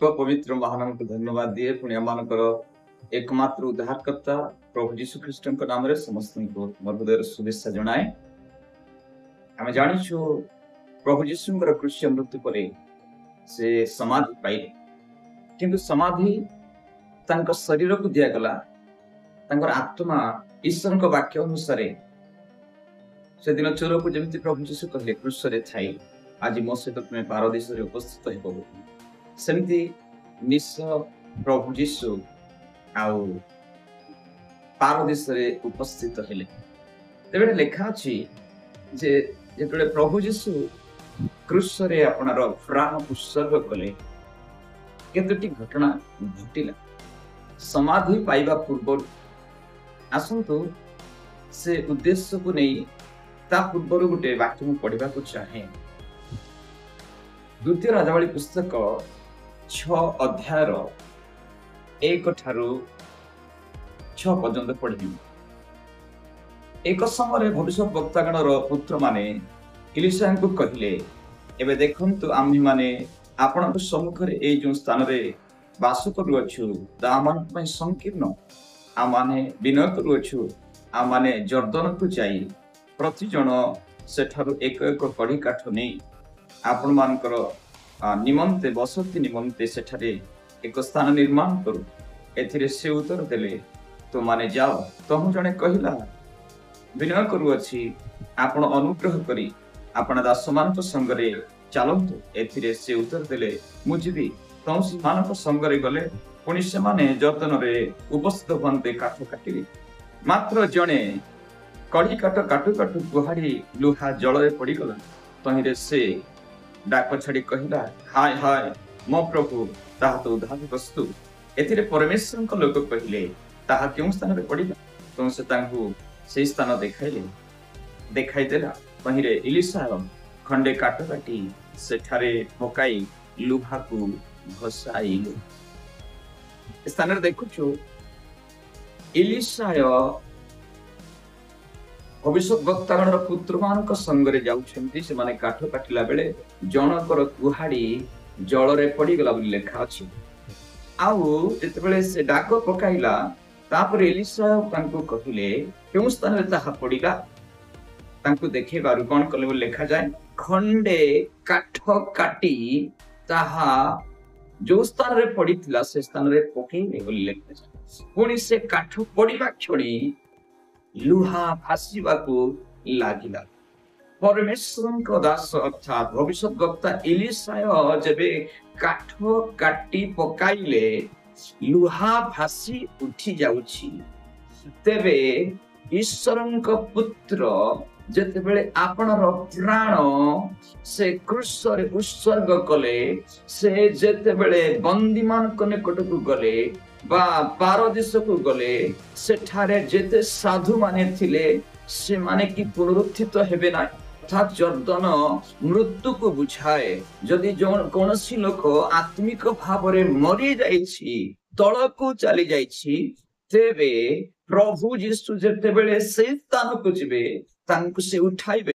ପବିତ୍ର ମହାନଙ୍କୁ ଧନ୍ୟବାଦ ଦିଏ। ପୁଣି ଆମମାନଙ୍କର ଏକମାତ୍ର ଉଦ୍ଧାରକର୍ତ୍ତା ପ୍ରଭୁ ଯୀଶୁ ଖ୍ରୀଷ୍ଟଙ୍କ ନାମରେ ସମସ୍ତଙ୍କୁ ମୋର ହୃଦୟର ଶୁଭେଚ୍ଛା ଜଣାଏ। ଆମେ ଜାଣିଛୁ, ପ୍ରଭୁ ଯୀଶୁଙ୍କର କ୍ରୁଶୀୟ ମୃତ୍ୟୁ ପରେ ସେ ସମାଧି ପାଇଲେ, କିନ୍ତୁ ସମାଧି ତାଙ୍କ ଶରୀରକୁ ଦିଆଗଲା। ତାଙ୍କର ଆତ୍ମା ଈଶ୍ୱରଙ୍କ ବାକ୍ୟ ଅନୁସାରେ ସେଦିନ ଚୋରକୁ ଯେମିତି ପ୍ରଭୁ ଯୀଶୁ କହିଲେ କ୍ରୁଶରେ ଥାଇ, "ଆଜି ମୋ ସହିତ ତୁମେ ପାରଦୀଶରେ ଉପସ୍ଥିତ ହେବ ବୋଲି", ସେମିତି ନିଶ୍ଚୟ ପ୍ରଭୁ ଯୀଶୁ ଆଉ ପାରଦୀଶରେ ଉପସ୍ଥିତ ହେଲେ। ତେବେ ଏଠି ଲେଖା ଅଛି ଯେ ଯେତେବେଳେ ପ୍ରଭୁ ଯୀଶୁ କ୍ରୁଶରେ ଆପଣାର ପ୍ରାଣ ଉତ୍ସର୍ଗ କଲେ, କେତୋଟି ଘଟଣା ଘଟିଲା ସମାଧି ପାଇବା ପୂର୍ବରୁ। ଆସନ୍ତୁ, ସେ ଉଦ୍ଦେଶ୍ୟକୁ ନେଇ ତା ପୂର୍ବରୁ ଗୋଟେ ବାକ୍ୟ ମୁଁ ପଢିବାକୁ ଚାହେଁ। ଦ୍ୱିତୀୟ ରାଜାବଳୀ ପୁସ୍ତକ 6 ଅଧ୍ୟାୟର 1 ଠାରୁ 6 ପର୍ଯ୍ୟନ୍ତ ପଢିବି। ଏକ ସମୟରେ ଭବିଷ୍ୟତ ବକ୍ତାଗଣର ପୁତ୍ରମାନେ ଇଲିଶାଙ୍କୁ କହିଲେ, "ଏବେ ଦେଖନ୍ତୁ, ଆମ୍ଭେମାନେ ଆପଣଙ୍କ ସମ୍ମୁଖରେ ଏଇ ଯେଉଁ ସ୍ଥାନରେ ବାସ କରୁଅଛୁ, ତାହା ଆମମାନଙ୍କ ପାଇଁ ସଂକୀର୍ଣ୍ଣ। ଆମମାନେ ବିନୟ କରୁଅଛୁ, ଆମମାନେ ଜର୍ଦ୍ଦନକୁ ଯାଇ ପ୍ରତି ଜଣ ସେଠାରୁ ଏକ ଏକ କଢି କାଠ ନେଇ ଆପଣମାନଙ୍କର ନିମନ୍ତେ ବସତି ନିମନ୍ତେ ସେଠାରେ ଏକ ସ୍ଥାନ ନିର୍ମାଣ କରୁ।" ଏଥିରେ ସେ ଉତ୍ତର ଦେଲେ, "ତୁମମାନେ ଯାଅ।" ତହୁଁ ଜଣେ କହିଲା, "ବିନୟ କରୁଅଛି, ଆପଣ ଅନୁଗ୍ରହ କରି ଆପଣା ଦାସମାନଙ୍କ ସଙ୍ଗରେ ଚାଲନ୍ତୁ।" ଏଥିରେ ସେ ଉତ୍ତର ଦେଲେ, "ମୁଁ ଯିବି।" ତହୁଁ ସେମାନଙ୍କ ସଙ୍ଗରେ ଗଲେ। ପୁଣି ସେମାନେ ଯର୍ଦ୍ଦନରେ ଉପସ୍ଥିତ ହୁଅନ୍ତେ କାଠ କାଟିଲେ। ମାତ୍ର ଜଣେ କଢି କାଠ କାଟୁ କାଟୁ କୁହାଡ଼ି ଲୁହା ଜଳରେ ପଡ଼ିଗଲା। ତହିଁରେ ସେ ଡାକ ଛାଡ଼ି କହିଲା, "ହାୟ ହାୟ, ମୋ ପ୍ରଭୁ, ତାହା ତ ଉଧାର ବସ୍ତୁ।" ଏଥିରେ ପରମେଶ୍ୱରଙ୍କ ଲୋକ କହିଲେ, "ତାହା କେଉଁ ସ୍ଥାନରେ ପଡ଼ିଲା?" ତେଣୁ ସେ ତାଙ୍କୁ ସେଇ ସ୍ଥାନ ଦେଖାଇ ଦେଲା। ତହିଁରେ ଇଲିଶା ଖଣ୍ଡେ କାଠ କାଟି ସେଠାରେ ପକାଇ ଲୁହାକୁ ଭସାଇଲେ। ଏ ସ୍ଥାନରେ ଦେଖୁଛୁ, ଇଲିଶାୟ ଭବିଷ୍ୟତ ବକ୍ତାଗଣର ପୁତ୍ରମାନଙ୍କ ସଙ୍ଗରେ ଯାଉଛନ୍ତି। ସେମାନେ କାଠ କାଟିଲା ବେଳେ ଜଣଙ୍କର କୁହାଡି ଜଳରେ ପଡିଗଲା ବୋଲି ଲେଖା ଅଛି। ଆଉ ଯେତେବେଳେ ସେ ଡାକ ପକାଇଲା, ତାପରେ ଏଲିସା ତାଙ୍କୁ କହିଲେ, କେଉଁ ସ୍ଥାନରେ ତାହା ପଡିଲା? ତାଙ୍କୁ ଦେଖେଇବାରୁ କଣ କଲେ ବୋଲି ଲେଖାଯାଏ? ଖଣ୍ଡେ କାଠ କାଟି ତାହା ଯୋଉ ସ୍ଥାନରେ ପଡିଥିଲା, ସେ ସ୍ଥାନରେ ପକେଇଲେ ବୋଲି ଲେଖାଯାଏ। ପୁଣି ସେ କାଠ ପଡିବା କ୍ଷଣି ଲୁହା ଭାସିବାକୁ ଲାଗିଲା। ପରମେଶ୍ୱରଙ୍କ ଦାସ ଅର୍ଥାତ୍ ଭବିଷ୍ୟତ ବକ୍ତା ଇଲିଶାୟ ଯେବେ କାଠ କାଟି ପକାଇଲେ, ଲୁହା ଭାସି ଉଠି ଯାଉଛି। ତେବେ ଈଶ୍ୱରଙ୍କ ପୁତ୍ର ଯେତେବେଳେ ଆପଣର ପ୍ରାଣ ସେ କ୍ରୁଶରେ ଉତ୍ସର୍ଗ କଲେ, ସେ ଯେତେବେଳେ ବନ୍ଦୀମାନଙ୍କ ନିକଟକୁ ଗଲେ ବା ପାରଦେଶକୁ ଗଲେ, ସେଠାରେ ଯେତେ ସାଧୁମାନେ ଥିଲେ, ସେମାନେ କି ପୁନରୁତ୍ଥିତ ହେବେ ନାହିଁ? ଅର୍ଥାତ୍ ଯର୍ଦ୍ଦନ ମୃତ୍ୟୁକୁ ବୁଝାଏ। ଯଦି କୌଣସି ଲୋକ ଆତ୍ମିକ ଭାବରେ ମରି ଯାଇଛି, ତଳକୁ ଚାଲି ଯାଇଛି, ତେବେ ପ୍ରଭୁ ଯୀଶୁ ଯେତେବେଳେ ସେଇ ସ୍ଥାନକୁ ଯିବେ, ତାଙ୍କୁ ସେ ଉଠାଇବେ।